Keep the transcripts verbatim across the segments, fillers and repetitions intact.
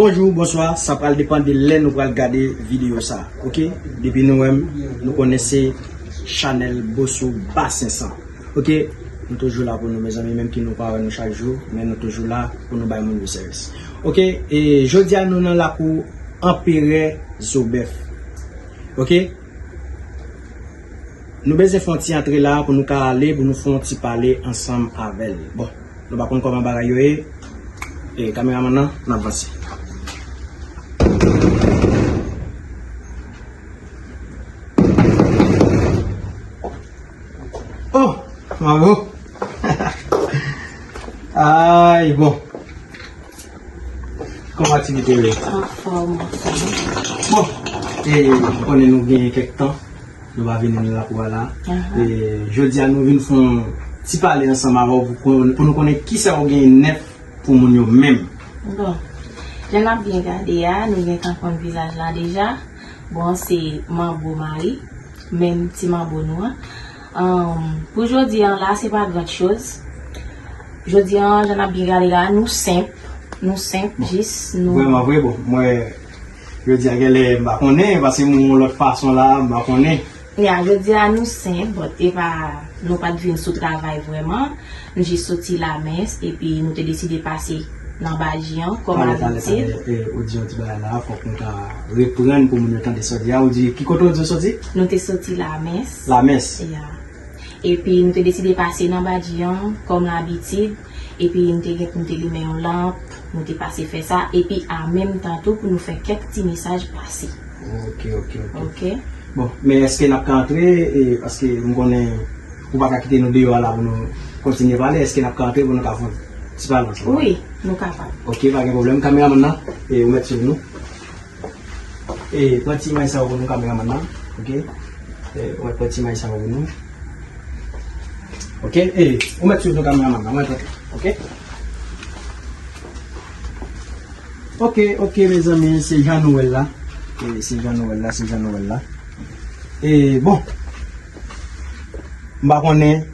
Bonjou, bonswa, sa pral depann de lè nou pral gade videyo sa, oke? Depi nou wè m, nou konnen se chanèl Bossou Basen San, oke? Nou toujou la pou nou, mezanmi, menm ki nou pa wè nou chak jou, men nou toujou la pou nou bay moun yo sèvis. Oke, e jodi a nou nan lakou Anperè Zobèf, oke? Nou bezwen fè yon ti antre la pou nou ka ale, pou nou fè yon ti pale ansanm avè l. Bon, nou pa konn kòman bagay yo ye. E, kameramann nan, n ap vanse. Oh, bravo. Ay, bon. Kòman aktivite yo ye? Anfòm, anfòm. Bon, e, m konnen nou gen kèk tan, nou pa vini nan lakou a la. Ahan. E, jodi a nou vin fè yon ti pale ansanm avè w pou, pou nou konnen kisa w gen nèf pou moun yo menm. Bon, jan n ap byen gade a, nou gentan konn vizaj la deja. Bon, se Manbo Marie, menm ti Manbo nou an. Ahn, pou jodi an la, se pa gran choz. Jodi an, jan n ap byen gade la, nou senp. Nou senp, jis nou. Vrèman vre, bon, mwen, jodi a, genlè, m pa konnen, paske m yon lòt fason la, m pa konnen. Ya, jodi a, nou senp, but e pa, nou pa t vin sou travay vrèman. Nou jis soti lamès, epi nou te deside pase nan Badji an, kòm abitid. Talè, talè, talè, e, ou di yon ti bagay la, fòk nou ta reprann pou moun yo tande sa w di a. Ou di, ki kote w di w soti? Nou te soti lamès. Lamès? Ya. Epi nou te deside pase nan Badji an, kòm labitid, epi nou te gen pou nou te limen yon lanp, nou te pase fè sa, epi an menm tan tou pou nou fè kèk ti mesaj pase. Ok, ok, ok. Ok. Bon, men èske n ap ka antre, e, paske m konnen ou pa ka kite nou deyò a la pou nou kontinye pale, èske n ap ka antre pou nou ka fè yon ti pale ansanm? Wi, nou kapab. Ok, pa gen pwoblèm. Kameramann nan, e, ou mèt swiv nou. E, pran ti imaj sa yo pou nou, kameramann nan. Ok? E, ou mèt pran ti imaj sa yo pou nou. Ok? E, ou mèt swiv nou, kameramann nan. Ou mèt antre. Ok? Ok, ok, mezanmi, se jan nou wè l la. E, se jan nou wè l la, se jan nou wè l la. E, bon. M pa konnen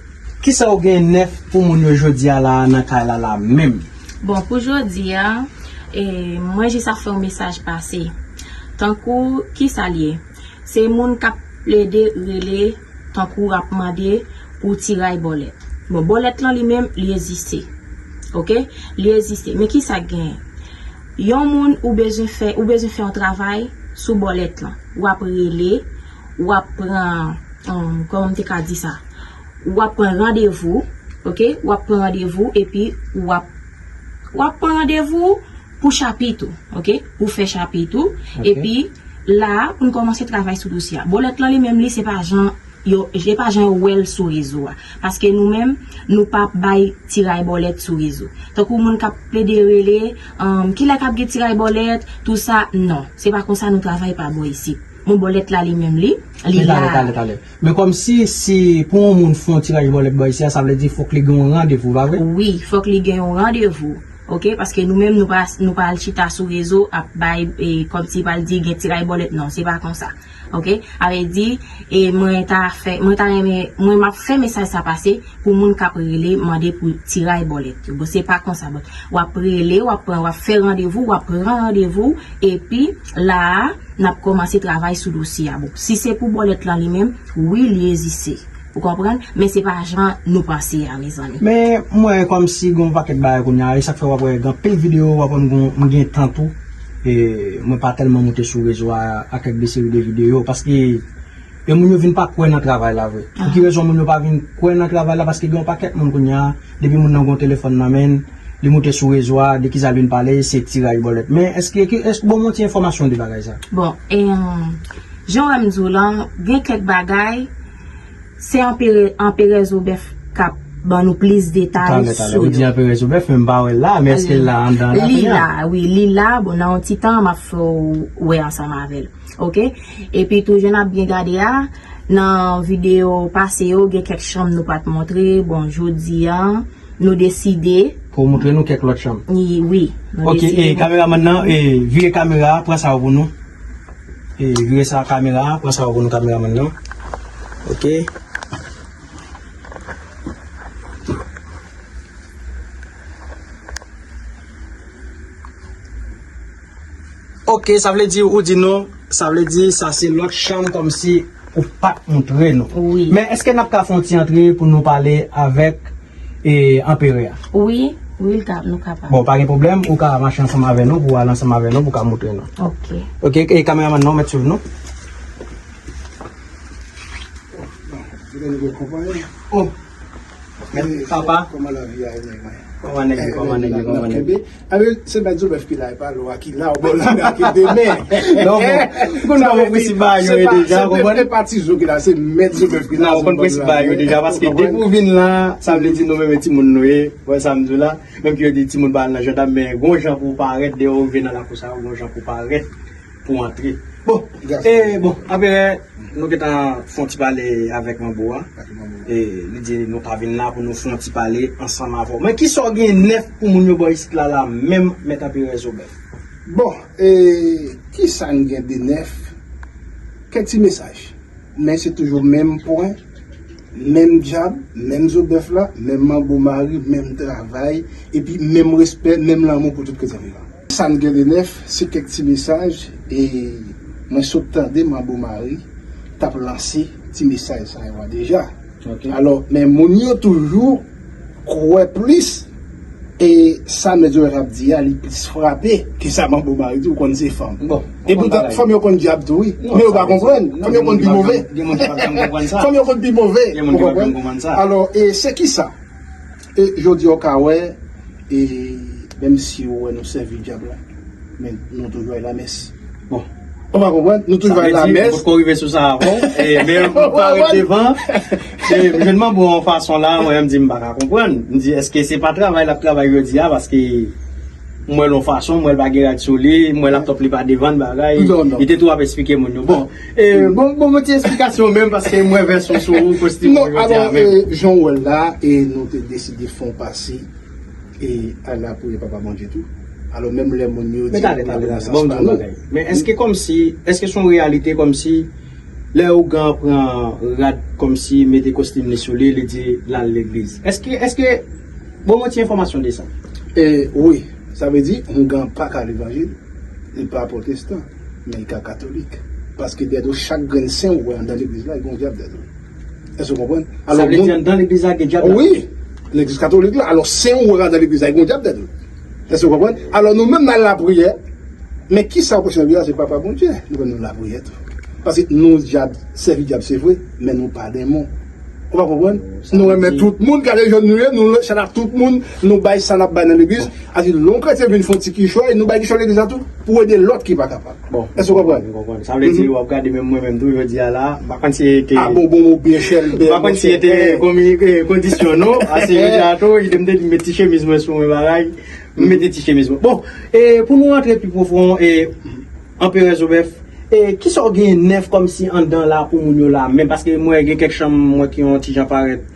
kisa w gen nèf pou moun yo jodi a la nan kay la la menm. Bon, pou jodi a, e, mwen jis ap fè yon mesaj pase. Tankou, kisa l ye? Se moun k ap plede rele, tankou ap mande pou tiray bòlèt. Bon, bòlèt lan li menm, li egziste. Ok? Li egziste. Men kisa k genyen? Yon moun ou bezwen fè, ou bezwen fè yon travay sou bòlèt lan. W ap rele, w ap pran, um, kòman m te ka di sa? W ap pran randevou, ok? W ap pran randevou epi w ap, w ap pran randevou pou chapit ou, ok? Pou fè chapit ou, ok. Epi la, pou n kòmanse travay sou dosye a. Bòlèt lan li menm, li se pa jan yo, se pa jan yo wè l sou rezo a. Paske nou menm, nou pa bay tiray bòlèt sou rezo. Tankou moun k ap plede rele, um, kilè k ap gen tiray bòlèt, tou sa, non. Se pa konsa nou travay pa bò isit. Bon, bòlèt la li menm li, li la. Men talè, talè, talè. Men kòmsi, si pou yon moun fè yon tiraj bòlèt bò isi a, sa vle di fòk li gen yon randevou, pa vre? Wi, fòk li gen yon randevou. Ok, paske nou menm nou pa, nou pa al chita sou rezo ap bay, e, kòmsi pral di gen tiraj bòlèt, non, se pa konsa. Ok, sa vle di, e, mwen ta fè, mwen ta renmen, mwen m ap fè mesaj sa pase pou moun k ap rele mande pou tiraj bòlèt yo. Bon, se pa konsa, bon. W ap rele, w ap pran, w ap fè randevou, w ap pran randevou, epi la a, n ap kòmanse travay sou dosye a. Bon, si se pou bòlèt lan li menm, wi, li egziste. Ou konprann? Men se pa jan nou panse a, mezanmi. Men mwen kòmsi gen yon pakèt bagay kounye a, e sa k fè w ap wè gen anpil videyo, w ap wè m gen, m gen tan tou. E mwen pa tèlman moute sou rezo a ak kèk de seri de videyo, paske e moun yo vin pa kwè nan travay la vre. Pou ki rezon moun yo pa vin kwè nan travay la? Paske gen yon pakèt moun kounye a, depi moun nan gen yon telefòn nan men l, li moute sou rezo a, de kisa l vin pale, se tiraj bòlèt. Men èske, èske, bon, bon ti enfòmasyon de bagay sa? Bon, e, jan w wè m di w lan, gen kèk bagay, se Anperè, Anperè Zobèf k ap ban nou plis detay sou yo. Talè, talè. Ou di Anperè Zobèf, men m pa wè l la, men èske l la anndan la kounye a? Li la, wi, li la, bon, nan yon ti tan, m ap fè w wè ansanm avè l. Ok? Epi tou, jan n ap byen gade a, nan videyo pase yo, gen kèk chanm nou pa t montre. Bon, jodi a, nou deside. Pou w montre nou kèk lòt chanm. Wi, nou deside. Ok, e, kameramann nan, e, vire kamera a, pran sa yo pou nou. E, vire sa kamera a, pran sa yo pou nou, kameramann nan. Ok. Ok, sa vle di ou di nou, sa vle di sa se lòt chanm kòmsi ou pa t montre nou. Wi. Men èske n ap ka fè yon ti antre pou nou pale avèk e, anperè a? Wi, wi, l ka, nou kapab. Bon, pa gen pwoblèm, ou ka mache ansanm avè nou, pou w ale ansanm avè nou, pou w ka montre nou. Ok. Ok, e kameramann nan, ou mèt swiv nou. Oh. Men, papa. Kòman lavi a ye, nèg mwen? Kòman nèg yo, kòman nèg yo, kòman nèg yo? Abe, se mèt Zobèf ki la, e pa lwa ki la, ou bon la, ki demen. Non, bon, ou konn kòman prensip bagay yo ye deja, ou konprann? Se pa Tizou ki la, se mèt Zobèf ki la. Non, ou konn prensip bagay yo deja, paske depi ou vin la, sa vle di nou menm e timoun nou ye, wè sa m di w la, menm ke yo di timoun pa al nan jandam, men gon jan pou w parèt, dèyè ou rive nan lakou sa, gon jan pou w parèt, pou w antre. Bon, e bon, apre, nou gentan fè yon ti pale avèk Manbo a. E, li di nou ka vin la pou nou fè yon ti pale ansanm avè w. Men kisa w gen nèf pou moun yo bò isit la, la menm, Mèt Anperè Zobèf? Bon, e, kisa n gen de nèf? Kèk ti mesaj. Men se toujou menm pwen, menm djab, menm Zobèf la, menm Manbo Mari, menm travay, epi menm respè, menm lanmou pou tout kretyen vivan. Sa n gen de nèf, se kèk ti mesaj, e mwen sot tande Manbo Mari t ap lanse ti mesaj sa yo a deja. Ok. Alò, men moun yo toujou kwè plis, e sa Mèt Zobèf ap di a, li plis frape ke sa Manbo Mari di, ou konn se fanm. Bon, e poutan, fanm yo konn djab tou, wi. Men yo pa konprann. Fanm yo konn pi move. Gen moun ki pa janm konprann sa. Fanm yo konn pi move. Gen moun ki pa janm konprann sa. Alò, e se ki sa? E jodi a ou ka wè, e menm si ou wè nou sèvi dyab la, men nou toujou al lamès. Bon. Ou pa konprann? Nou toujou al lamès. Ou potko rive sou sa avan, e, men ou pa ret devan. E, m jwenn Manbo yon fason la, mwen menm di m pa ka konprann. M di, èske se pa travay l ap travay jodi a, paske m wè l yon fason, m wè l pa gen rad sou li, m wè laptòp li pa devan l, bagay. Non, non. Li te tou ap eksplike moun yo. Bon, e, bon, bon, bon ti eksplikasyon menm, paske m wè vèsyon sou ou, kostim ou jodi a menm. Non, alò, e, jan w wè l la, e nou te deside fè yon pase, e al lapriyè Papa Bondye tou. Alò, menm lè moun yo di yo pa konn esans pa nou. Men èske kòmsi, èske se yon reyalite kòmsi lè ougan pran rad kòmsi mete kostim li sou li, li di l al legliz? Èske, èske, bon, mwen ti enfòmasyon de sa. E, wi, sa vle di, ougan pa ka levanjil, li pa pwotestan, men li ka katolik. Paske dèyè do chak grenn sen ou wè anndan legliz la, gen yon dyab dèyè do. Èske w konprann? Sa vle di anndan legliz la gen dyab la? Wi, legliz katolik la. Alò, sen ou wè anndan legliz la, gen yon dyab dèyè do. Èske w konprann? Alò, nou menm n al lapriyè, men kisa w pwoche nan legliz la? Se Papa Bondye, nou konn nou lapriyè tou. Paske nou dyab, sèvi dyab se vre, men nou pa denmon. Ou pa konprann? Nou renmen tout moun, gade jan nou ye, nou chalap tout moun, nou bay sa n ap bay nan legliz. Adi, lè yon kretyen vin fè yon ti kichòy, nou bay kichòy legliz la tou, pou ede lòt ki pa kapab. Bon. Èske w konprann? M konprann. Sa vle di, w ap gade menm mwen menm tou, jodi a la, m pa konn si e te, a, bon, bon, bon, byen chèlbè, m pa konn si e te komi-, e, kondisyon, non. Ase jodi a tou, li te m te di m met ti chemiz mwen sou mwen, bagay. M mete ti chemiz mwen. Bon, e, pou nou rantre pi pwofon, e, Anperè Zobèf, e, kisa w gen nèf kòmsi anndan la pou moun yo la menm? Paske mwen gen kèk chanm mwen ki yon ti jan parèt,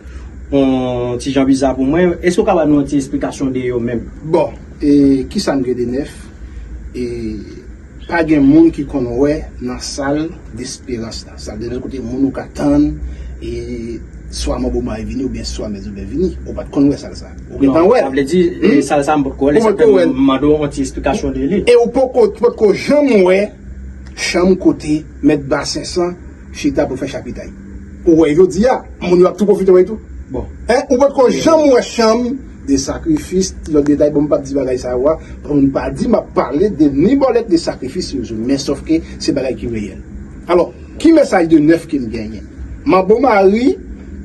yon ti jan biza pou mwen. Èske w ka ban nou yon ti esplikasyon de yo menm? Bon, e, kisa m gen de nèf? E, pa gen moun ki konn wè nan sal desperans la. Sal desperans kote moun ou ka tann, e, swa Manbo Mari vini oubyen swa Mèt Zobèf vini. Ou pa t konn wè sal sa. Ou gentan wè l. Sa vle di, e, sal sa m potko wè l, e sa fè m mande w yon ti esplikasyon de li. E ou poko, potko janm wè chanm kote Mèt Basen San chita pou fè chapitay. Ou wè jodi a, moun yo ap tou pwofite wè tou. Bon. Hein, ou potko janm wè chanm de sakrifis, ti lòt detay, bon, m p ap di bagay sa yo a, pou m pa di m ap pale de ni bòlèt de sakrifis yo, men sòf ke se bagay ki reyèl. Alò, ki mesaj de nèf ke m genyen? Manbo Mari,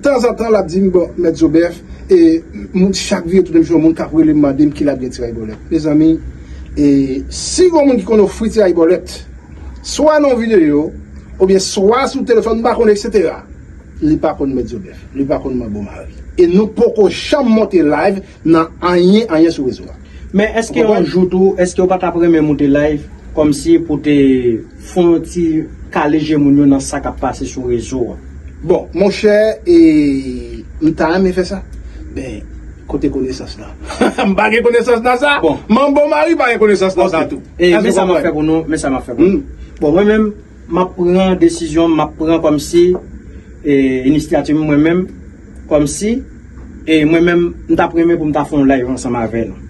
tanzantan, l ap di m, bon, Mèt Zobèf, e, moun, chak vire tounen m jwenn moun k ap rele m, mande m ki l ap gen tiray bòlèt. Mezanmi, e, si gon moun ki konn ofri tiray bòlèt, swa nan yon videyo, oubyen swa sou telefòn, m pa konnen, etsetera. Li pa konn Mèt Zobèf, li pa konn Manbo Mari. E nou poko janm monte live nan anyen, anyen sou rezo a. Men èske yon jou tou, èske w pa t ap renmen monte live kòmsi pou te fè yon ti kale je moun yo nan sa k ap pase sou rezo a? Bon, monchè, e, m ta renmen fè sa. Men, kote konesans lan? M pa gen konesans nan sa. Bon. Manbo Mari pa gen konesans nan sa tou. E, men sa m ap fè pou nou, men sa m ap fè pou nou. Bon, mwen menm, m ap pran desizyon, m ap pran kòmsi, e, inisyativ mwen menm, kòmsi, e, mwen menm, m t ap renmen pou m ta fè yon live ansanm avè nou.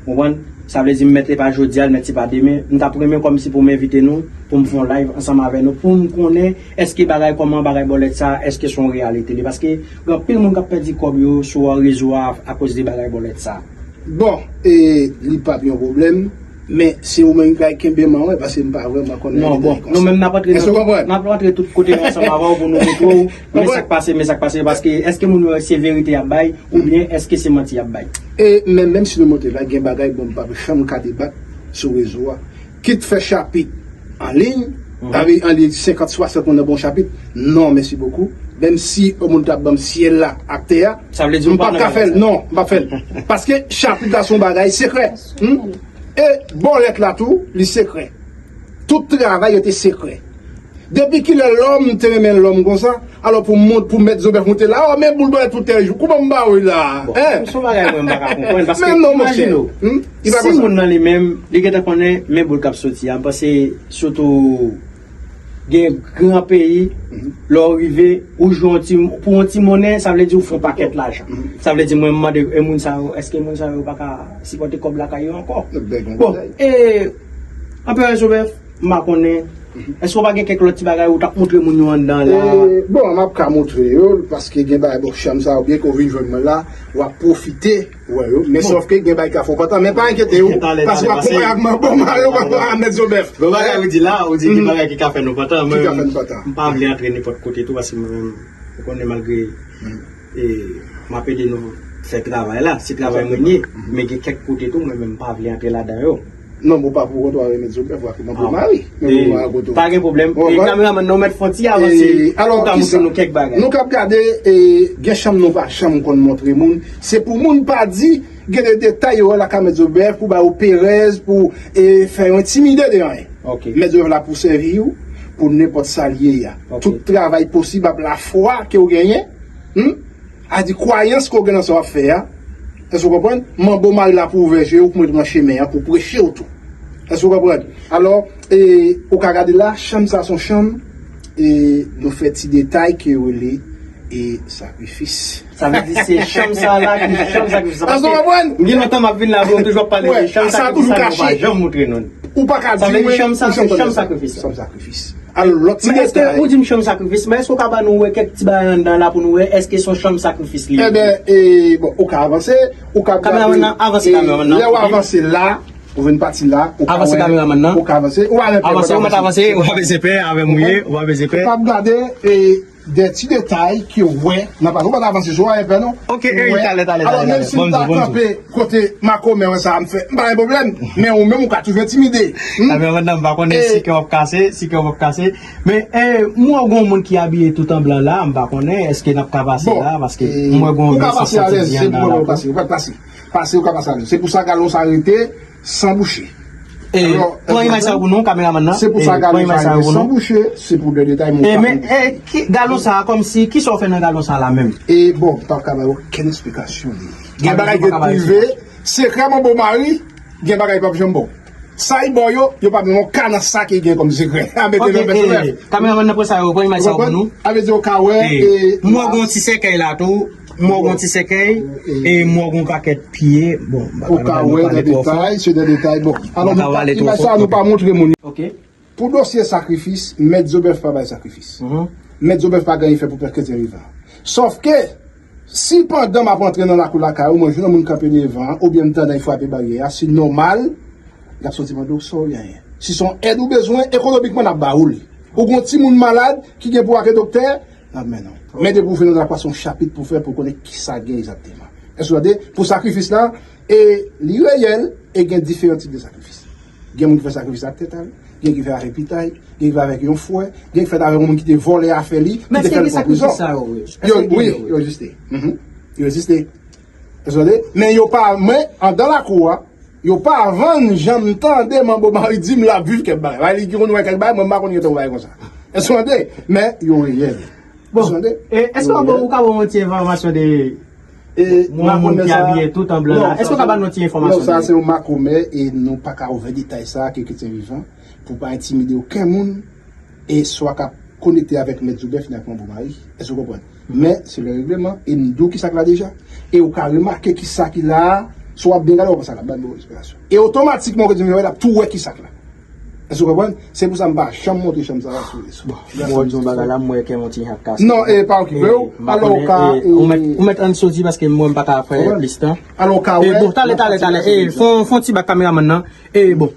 Ou konprann? Sa vle di m mèt se pa jodi a, l mèt se pa demen. M t ap renmen kòmsi pou m envite nou, pou m fè yon live ansanm avè nou, pou m konnen èske bagay kòman bagay bòlèt sa, èske se yon reyalite li. Paske gen anpil moun k ap pèdi kòb yo sou rezo a akoz de bagay bòlèt sa. Bon, e, li p ap yon pwoblèm, men se ou menm ki pral kenbe m an, wi, paske m pa vrèman konnen. Non, bon, nou menm n ap antre nan tout, n ap antre tout kote ansanm avè w pou nou montre w men sa k pase, men sa k pase, paske èske moun yo se verite y ap bay, oubyen èske se manti y ap bay? E men menm si nou montre la, gen bagay, bon, m p ap janm ka debat sou rezo a. Kit fè chapit an liy, anvi an liy senkant, swasant moun nan bon chapit. Non, mèsi bokou. Menm si yon moun t ap ban m syèl la ak tè a, m p ap ka fè l. Non, m p ap fè l. Paske chapit la se yon bagay sekrè. E bòlèt la tou, li sekrè. Tout travay yo te sekrè. Depi kilè lòm te renmen lòm konsa? Alò pou moun, pou mèt Zobèf monte la, o men boul bòlèt pou tè jou. Kouman m ba ou la? Bon, se yon bagay mwen m pa ka konprann, paske imajine w, si moun nan li menm, li gentan konnen men boul k ap soti a, m panse sitou gen gran peyi, lè w rive, ou jwe yon ti, pou yon ti monnen, sa vle di ou fè yon pakèt lajan. Sa vle di mwen m mande e moun sa yo, èske moun sa yo pa ka sipòte kòb lakay yo ankò? Bon, e Anperè Zobèf, m pa konnen. Èske w pa gen kèk lòt ti bagay ou t ap montre moun yo anndan la? E, bon, m ap ka montre yo, paske gen bagay, bon, chanm sa yo, byen ke w vin jwenn mwen la, w ap pwofite wè yo. Men sòf ke gen bagay ki ka fè w pantan, men pa enkyete w, paske w ap konprann ak mwen, bon, mari w pa mèt Zobèf. Bon bagay ou di la, ou di gen bagay ki ka fè nou pantan, men m pa vle antre nenpòt kote tou, paske mwen menm, ou konnen malgre e, m ap ede nou fè travay la, se travay mwen ye, men gen kèk kote tou, mwen menm m pa vle antre ladan yo. Non, bon, pa pou kontwari Mèt Zobèf, w ap mande mari. Men bon, pa kontwari. Pa gen pwoblèm. E kameramann nan, w mèt fè yon ti avanse pou w ka montre nou kèk bagay. Nou k ap gade, e, gen chanm nou pa janm konn montre moun. Se pou moun pa di, gen de detay yo wè lakay Mèt Zobèf pou ba yo perèz, pou, e, fè yo entimide de anyen. Mèt Zobèf la pou sèvi w, pou nenpòt sa l ye a. Tout travay posib ap lafwa ke w genyen. A di kwayans ke w gen nan sa w ap fè a. Èske w konprann? Manbo mari la pou ouvè je w, pou mete w nan chemen an, pou preche w tou. Èske w konprann? Alò, e, ou ka gade la, chanm sa se yon chanm, e, nou fè ti detay ke yo rele, e, sakrifis. Sa vle di se chanm sa la ki chanm sakrifis la. Paske m gen lontan m ap vin la, vre, m toujou ap pale de chanm sakrifis sa, nou pa janm montre nou. Ou pa ka di mwen, chanm sa se chanm sakrifis. Chanm sakrifis. Alò, lòt ti detay. Men èske ou di m chanm sakrifis, men èske w ka ban nou wè kèk ti bagay anndan la pou nou wè èske se yon chanm sakrifis li ye? Eben, e, bon, ou ka avanse, ou ka gade. Kameramann nan, avanse kameramann nan. Lè w avanse la, ou vin pati la, ou ka wè. Avanse kameramann nan. Ou ka avanse. Ou pa nan pè. Avanse, ou mèt avanse, ou pa bezwen pè, avè m ou ye, ou pa bezwen pè. Ou ka gade, e, de ti detay ke w wè nan pati. Ou pa t avanse sou anyen pè non. Ok, e, talè, talè, talè. Alò, menm si m ta kanpe kote makomè wè sa a m fè, m pa gen pwoblèm. Men ou menm ou ka toujou entimide. Kameramann nan, m pa konnen si kè w ap kase, si kè w ap kase. Men, e, m wè w gen yon moun ki abiye tout an blan la, m pa konnen, èske n ap ka pase la, paske m wè gen yon vès santi di anndan la tou. Ou ka pase alèz, se pou mwen pase, ou pa pase. Pase, ou ka pase alèz. Se pou sa galon sa rete san bouche. E, pran imaj sa yo pou nou, kameramann nan. Se pou sa galon sa rete san bouche, se pou de detay, men ou ka. E, men, e, ki, galon sa a, kòmsi, kisa w fè nan galon sa la menm? E, bon, m pa ka ba w okenn esplikasyon li. Gen bagay ki prive, sekrè manbo mari, gen bagay ki p ap janm ba w. Sa y ba w yo, yo p ap menm yon ka nan sa ke gen kòm sekrè. A mete nan pèsonèl. Kameramann nan pran sa yo, pran imaj sa yo pou nou. A vle di w ka wè, e, m wè gen yon ti sèkèy la tou. M wè w gen yon ti sèkèy, e m wè w gen yon pakèt pye. Bon, m pa ka pale twò fò. Ou ka wè nan detay, se nan detay. Bon, alò, nou pa, imaj sa a, nou pa montre moun yo. Ok. Pou dosye sakrifis, Mèt Zobèf pa bay sakrifis. Mèt Zobèf pa gen anyen fè pou pèp kretyen vivan. Sòf ke, si pandan m ap antre nan lakou lakay ou, mwen jwenn yon moun kanpe devan, oubyen m tande l frape baryè a, se nòmal, l ap soti mande w sa w genyen. Si se yon èd ou bezwen, ekonomikman, n ap ba ou li. Ou gen yon timoun malad ki gen pou al wè doktè, n ap mennen w. Men depi w vin nan lakou a, se yon chapit pou w fè pou w konnen kisa k gen egzakteman. Èske w tande? Pou sakrifis la, e li reyèl, e gen diferan tip de sakrifis. Gen moun ki fè sakrifis ak tèt a l, gen ki fè avèk pitay, gen ki fè avèk yon fwè, gen ki fè avèk yon moun ki te vòlè afè li, ki te fè l pran prizon. Yo, wi, yo egziste. Yo egziste. Èske w tande? Men yo pa, men, anndan lakou a, yo pa vann, jan m tande manbo mari di m l ap viv kèk bagay. Bagay li ki konn wè kèk bagay, mwen m pa konn gen tan pou bagay konsa. Èske w tande? Men, yo reyèl. Bon, èske w ka ban mwen yon ti enfòmasyon de yon moun ki abiye tout an blan la? Èske w ka ban nou yon ti enfòmasyon de li? Non, sa se yon makomè e nou pa ka ouvè detay sa a ke kretyen vivan pou pa entimide okenn moun. E swa k ap konekte avèk Mèt Zobèf ni ak Manbo Mari. Èske w konprann? Men, se le regleman, e m di w kisa k la deja. E ou ka remake kisa ki la a, Si w ap byen gade, w ap wè sa k ap bay bon respiration. E otomatikman, w di m, "Yo, l ap tou wè ki sa k la." Èske w konprann? Se pou sa m pa janm montre chanm sa a sou rezo. Bon, bon, di yon bagay la, m wè kè m yon ti jan kase. Non, e pa okipe w. Alò, ou ka, e, ou mèt, ou mèt ann soti paske m wè m pa ka fè plis tan. Alò, ou ka wè. E, bon, talè, talè, talè. E, fon, fon ti bak kameramann nan. E, bon.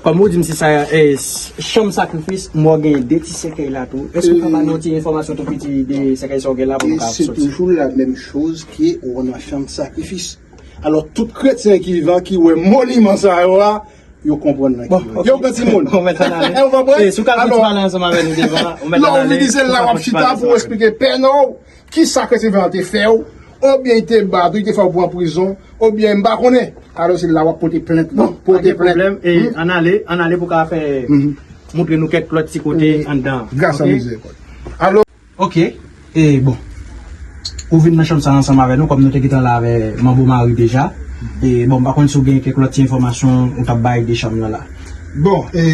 Kòm ou di m se sa, e, s- chanm sakrifis, m wè w gen de ti sèkèy la tou. Èske w ka ba nou ti enfòmasyon tou piti de sèkèy sa w gen la pou nou ka soti? Se toujou la menm choz ke ou nan chanm sakrifis. Alò, tout kretyen ki vivan, ki wè moniman sa yo a, yo konprann nan ki yo ye. Yo gen timoun. Ou mèt ann ale. Ou konprann? E, si w ka al fè ti pale ansanm avè nou devan, ou mèt ann ale. Lè w vini, se la w ap chita pou w eksplike pè nou ki sa kretyen vivan te fè w, oubyen li te bat ou, li te fè w pran prizon, oubyen m pa konnen. Alò, se la w ap pote plent lan. Pote plent. Pa gen pwoblèm. E, ann ale, ann ale pou ka fè, montre nou kèk lòt ti kote anndan. Gras a mizèrikòd. Alò, Ok. E bon. Ou vin nan chanm sa ansanm avè nou, kòm nou te gentan la avè Manbo Mari deja. E bon, m pa konn si w gen kèk lòt ti enfòmasyon ou t ap bay de chanm nan la. Bon, e,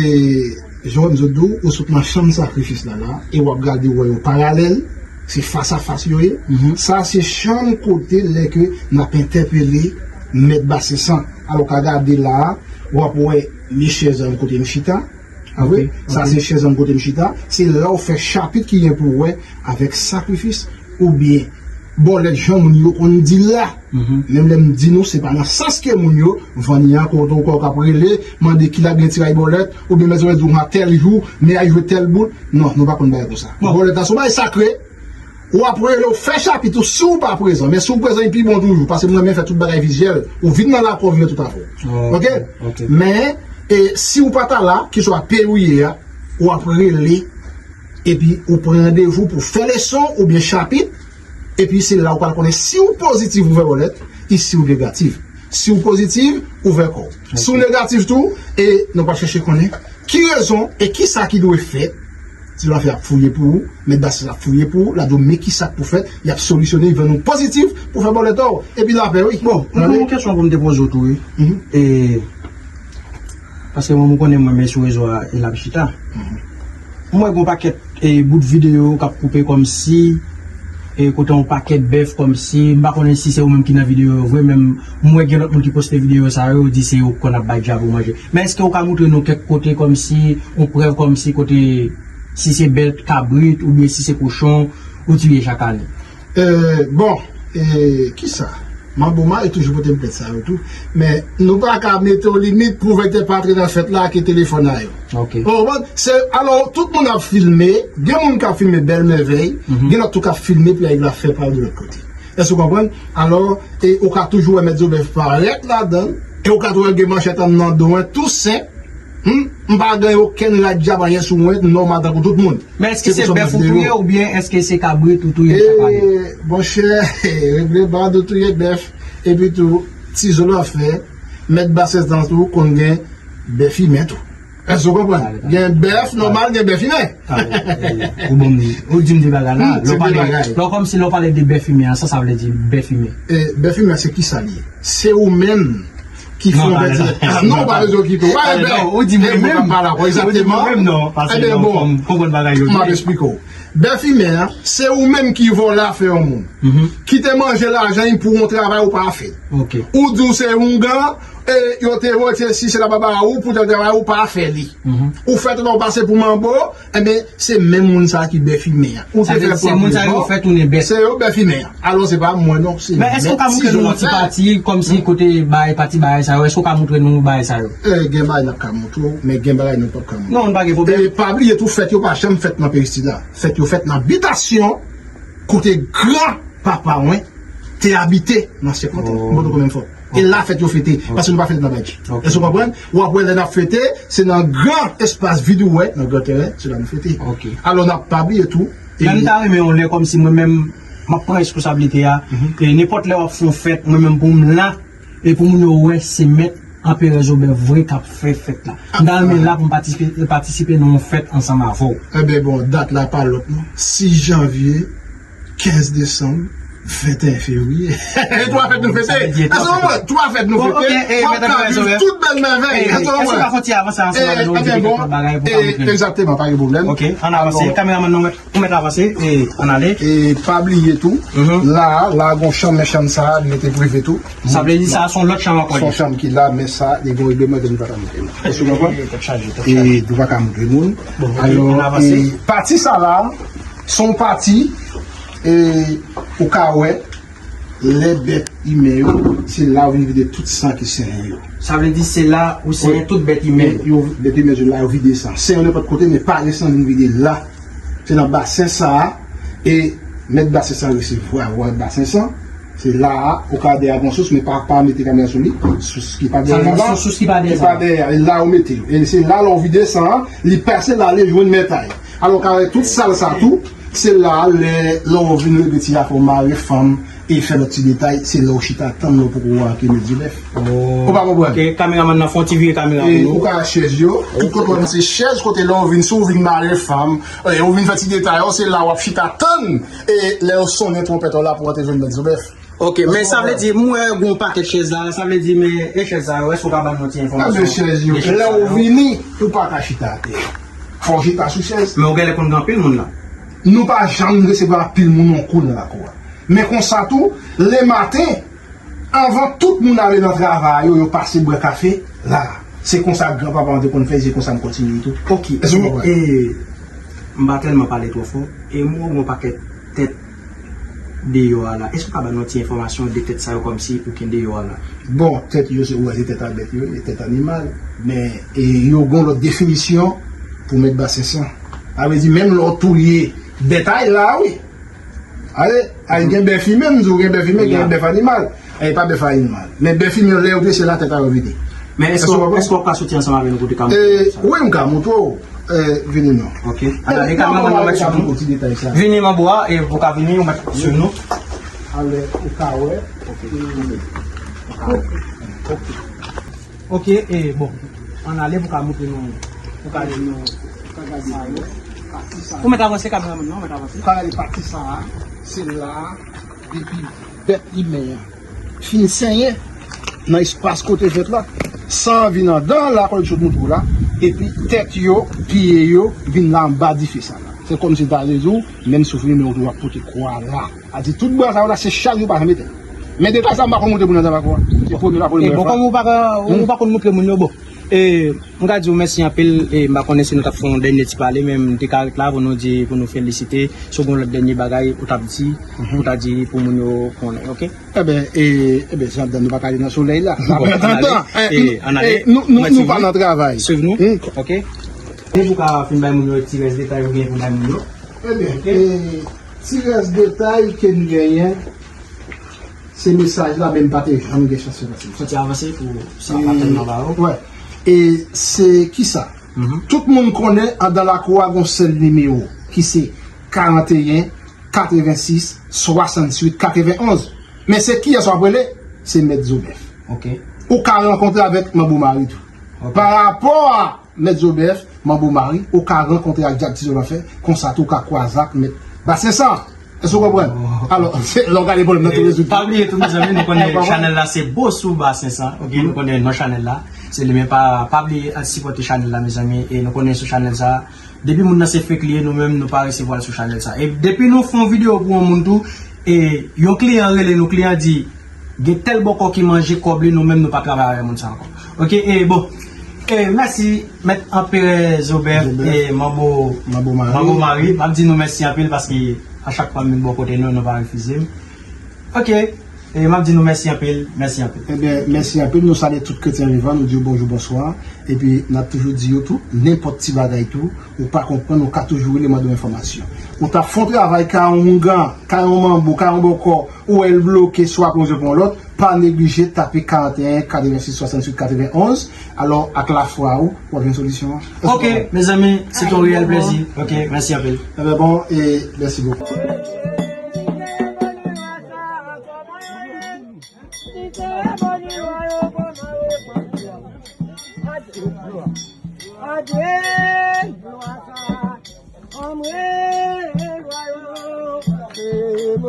jan m sot di w, ou sot nan chanm sakrifis la la, e w ap gade w wè yo paralèl, se fas a fas yo ye. Sa se chanm kote lè ke n ap entèpele mèt Basis lan. Alò, w ka gade la, w ap wè li chèz an kote m chita. Ah wi, sa se chèz an kote m chita. Se la w fè chapit ki gen pou wè avèk sakrifis oubyen bòlèt jan moun yo konn di l la. Menm lè m di nou, se pa nan sans ke moun yo vann li an, kote w kwè w k ap rele, mande ki la gen tiray bòlèt, oubyen mèt Zòbèf di w a tèl jou, men ay jwe tèl bout. Non, nou pa konn bagay konsa. Bòlèt la se yon bagay sakre. W ap rele, w fè chapit ou si w pa prezan. Men si w prezan, li pi bon toujou, paske m renmen fè tout bagay vizyèl. Ou vin nan lakò, w vin tout afè w. Ok? Men, e, si w pa ta la, kiswa peyi w ye a, w ap rele, epi ou pran randevou pou fè leson oubyen chapit, epi se la ou pral konnen si w pozitif ou fè bòlèt, e si w negatif. Si w pozitif, ouvè kò w. Si w negatif tou, e nou pral chèche konnen ki rezon e ki sa ki dwe fèt. Ti Lafè ap fouye pou ou, mèt Basis ap fouye pou ou, l ap di w men ki sa k pou fèt, y ap solisyone, y vann ou pozitif pou fè bòlèt ou, epi lapè, wi. Bon, mwen gen yon kesyon pou m te poze w tou, wi. E, paske mwen, mwen konnen mwen, men sou rezo a, e l ap chita. Mwen gen yon pakèt, e, bout videyo k ap koupe kòmsi, e, kote yon pakèt bèf kòmsi, m pa konnen si se ou menm ki nan videyo yo vre, men m wè gen lòt moun ki poste videyo sa yo, yo di se yo k konn ap bay djab yo manje. Men èske ou ka montre nou kèk kote kòmsi, yon prèv kòmsi kote, si se bèt, kabrit, oubyen si se kochon, ou tiye chak ane? E, bon, e, kisa? Manbo Mari toujou pote m plent sa yo tou. Men, nou pa ka mete yon limit pou vètè pa antre nan fèt la ak telefòn a yo. Ok. Ou konprann? Se, alò, tout moun ap filme, gen moun k ap filme bèl mèvèy, gen lòt tou k ap filme pou y al fè pale de lòt kote. Èske w konprann? Alò, e, ou ka toujou wè mèt Zòbèf parèt ladan l, e ou ka toujou wè l gen manchèt anndan do w, tou senp. Hmm? M pa gen okenn rad djab anyen sou mwen, nòmal tankou tout moun. Men èske se bèf ou touye oubyen èske se kabrit ou touye chak ane? E, monchè, regle bad ou touye bèf, epi tou, Ti Lafè, mèt Basis lan tou konn gen bèf imen tou. Èske w konprann? Gen bèf nòmal, gen bèf imen. Ou bon, ou di m de bagay la. Lè w pale, lè w kòmsi lè w pale de bèf imen an, sa sa vle di bèf imen? E, bèf imen an, se kisa l ye? Se ou menm ki fè yon bèt. Non, pa bezwen okipe w. Ou di mwen menm. Ou di mwen menm, non. Paske non, m konprann bagay yo. M ap eksplike w. Bèf imen an, se ou menm ki vòlè afè yon moun. Ki te manje lajan li pou yon travay ou pa fè. Ou di w se oungan, e yo te vote si se la pa ba ou pou tèl travay ou pa fè li. Ou fè tout ou pase pou manbo, enben, se menm moun sa ki bèf imen an. Ou te fè pwòp moun sa yo fè tounen bèf. Se yo bèf imen an. Alò, se pa mwen non, se mèt Ti Lafè. Men èske w ka montre nou yon ti pati, kòmsi kote bay, pati bagay sa yo, èske w ka montre nou bagay sa yo? E, gen bagay n ap ka montre w, men gen bagay nou p ap ka montre w. Non, pa gen pwoblèm. E pa bliye tou, fèt yo pa janm fèt nan peristil la. Fèt yo fèt nan bitasyon, kote gran papa mwen te abite nan senkant an. Mwen tou konmen fò. E la fèt yo fete, paske nou pa fete nan badji. Èske w konprann? W ap wè lè n ap fete, se nan gran espas vid ou wè, nan gran teren, se la nou fete. Alò, n ap pa bliye tou. Men m ta renmen yon lè kòmsi mwen menm, m ap pran responsablite a. E nenpòt lè w ap fè yon fèt, mwen menm pou m la, e pou moun yo wè se mèt Anperè Zòbèf vre k ap fè fèt la. M ta renmen la pou m patisipe, patisipe nan yon fèt ansanm avè w. Enben bon, dat la pa lòt non. Sis janvye, kenz desanm, Venteyen fevriye. E twa fèt nou fete. Sa vle di e twa fèt. Twa fèt nou fete. Bon, ok, e, mèt Anperè Zobè. Tout bèl mèvèy. E, èske w ka fè yon ti avanse ansanm avè nou, di nou kèk lòt bagay pou ka montre nou? Egzakteman, pa gen pwoblèm. Ok, ann avanse. Kameramann nou mèt, ou mèt avanse. E, ann ale. E pa bliye tou, la, la gon chanm, men chanm sa a, li rete prive tou. Sa vle di sa, se yon lòt chanm ankò. Se yon chanm ki la, men sa, li gon regleman ke nou pa ka montre moun. Èske w konprann? E, tèt chaje, tèt chaje. E nou pa ka montre moun. Bon, ok, ann avanse. Alò, e, pati sa la, se yon pati, e, ou ka wè, lè bèt imen yo, se la yo vin vide tout san ki senyen yo. Sa vle di se la ou senyen tout bèt imen yo. Yo, bèt imen yo la, yo vide san. Senyen yo nenpòt kote, men pa gen san vin vide la. Se nan basen sa a, e mèt basen sa a resevwa vwa basen sa a. Se la a, ou ka dèyè gon sous, men pa, pa mete kamera sou li. Sous ki pa dèyè la. Sa vle di sous ki pa dèyè sa. Ki pa dèyè, e la yo mete yo. E se la, lè w vide san an, li pase la, li jwenn mèt a yo. Alò, w ka wè tout sal sa tou, se la, lè, lè w vin regle ti afè w mare fanm, e fè lòt ti detay, se lè w chita tann lè w poko wè ke mèt Zobèf. Ou pa konprann? Ok, kameramann nan fè yon ti vire kamera pou nou. E ou ka wè chèz yo, tout kote w wè se chèz kote lè w vin, si w vin mare fanm, e ou vin fè ti detay yo, se la w ap chita tann, e lè yo sonnen twonpèt w la pou w antre jwenn mèt Zobèf. Ok, men sa vle di, m wè gon pakèt chèz la, sa vle di, men e chèz sa yo, èske w ka ban nou ti enfòmasyon? Ebyen, chèz yo, lè w vini, ou pa ka chita atè. Fò w chita sou chèz. Men ou genlè konn gen anpil moun la. Nou pa janm resevwa anpil moun yon kou nan lakou a. Men konsa tou, lematen, anvan tout moun ale nan travay yo, yo pase bwè kafe la. Se konsa granpapa m te konn fè, se konsa m kontinye tou. Ok, èske w konprann? E, m pa tèlman pale twò fò, e m wè yon pakèt tèt deyò a la. Èske w ka ban nou ti enfòmasyon de tèt sa yo kòmsi ou gen deyò a la? Bon, tèt yo, se, ou wè, se tèt a bèt yo ye, tèt animal. Men, e, yo gen lòt definisyon pou mèt basen sa. Sa vle di, menm lè w touye bèt a la, wi. Ale, al gen bèf imen, m di w gen bèf imen, gen bèf animal. E pa bèf animal. Men bèf imen, lè yo touye, se la tèt a yo vide. Men èske w, èske w ka soti ansanm avè nou pou te ka montre nou sa? Wi, m ka montre w. E, vini non. Ok. Ann ale, kameramann nan mèt swiv nou. Vini, manbo a, e pou ka vini, ou mèt swiv nou. Ale, ou ka wè. Ok. Ok, e bon. Ann ale pou ka montre nou. Pou ka di nou. Ou mèt avanse, kameramann nan, ou mèt avanse. Ou ka gade pati sa a, se la, depi bèt imen an fin senyen nan espas kote fèt la, san an vin andan la, kòm sot mouton la, epi tèt yo, pye yo vin la anba dife sa la. Se kòmsi ta vle di w, menm si w fini men w tou w ap pote kwa la. A di tout bwa sa yo la, se chak jou pa janm etèn. Men detay sa m pa konn montre moun nan sa pa kwa. Se premye la, premye fwa. E bon, kòm ou pa ka, ou pa konn montre moun yo, bon. E, m ka di w mèsi anpil, e m pa konnen si nou t ap fè yon dènye ti pale, men m te ka ret la pou nou di, pou nou felisite. Si w gen yon lòt dènye bagay ou t ap di, ou ta di pou moun yo konnen, ok? Ebyen, e, ebyen, Jean Dan, nou pa ka ale nan solèy la. Bon, ann ale, e, ann ale. Nou, nou, nou pa nan travay. Swiv nou, ok? E pou ka fin bay moun yo ti rès detay ou gen pou bay moun yo. Ebyen, e, ti rès detay ke m genyen, se mesaj la, men m pa te janm gen chans fè pase. Fò ti avanse pou sa pa tèlman ba ou. Wè. E se kisa? Tout moun konnen andan lakou a gon sèl nimewo, ki se karanteyen, katrevensis, swasanntuit, katrevenonz. Men se kiyès w ap rele? Se Mèt Zobèf. Ok. Ou ka rankontre avèk Manbo Mari tou. Ok. Pa rapò a Mèt Zobèf, Manbo Mari, ou ka rankontre ak Djab Tizo Lanfè, konsa tou ou ka kwaze ak Mèt Basen San. Èske w konprann? Alò, se, lè w gade pwoblèm nan tou rezoud. Pa bliye tou, mezanmi, nou konnen chanèl la se Bosou Basen San, ok? Nou konnen non chanèl la, se li menm. Pa, pa bliye al sipòte chanèl la, mezanmi, e nou konnen sou chanèl sa, depi moun nan se fake li ye, nou menm nou pa resevwa l sou chanèl sa. E depi nou fè yon videyo pou yon moun tou, e yon kliyan rele nou, kliyan di, gen tèl bòkò ki manje kòb li, nou menm nou pa travay avè moun sa ankò. Ok, e bon. E mèsi, Mèt Anperè Zobèf, e Manbo, Manbo Mari. Manbo Mari. M ap di nou mèsi anpil paske a chak fwa m vin bò kote nou, nou pa refize m. Ok, e m ap di nou mèsi anpil, mèsi anpil. Ebyen, mèsi anpil. Nou salye tout kretyen vivan, nou di yo bonjou, bonswa. Epi, n ap toujou di yo tou, nenpòt ti bagay tou, ou pa konprann, ou ka toujou rele mande w enfòmasyon. Ou ta fè yon travay ka yon oungan, ka yon manbo, ka yon bòkò, ou wè l bloke, swa pou yon rezon pou yon lòt, pa neglije tape karanteyen, katrevensis, swasanntuit, katrevenonz. Alò, ak lafwa ou, w ap jwenn solisyon an. Ok, mezanmi, se te yon reyèl plezi. Ok, mèsi anpil. Ebyen, bon, e mèsi bokou.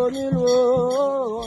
Milo,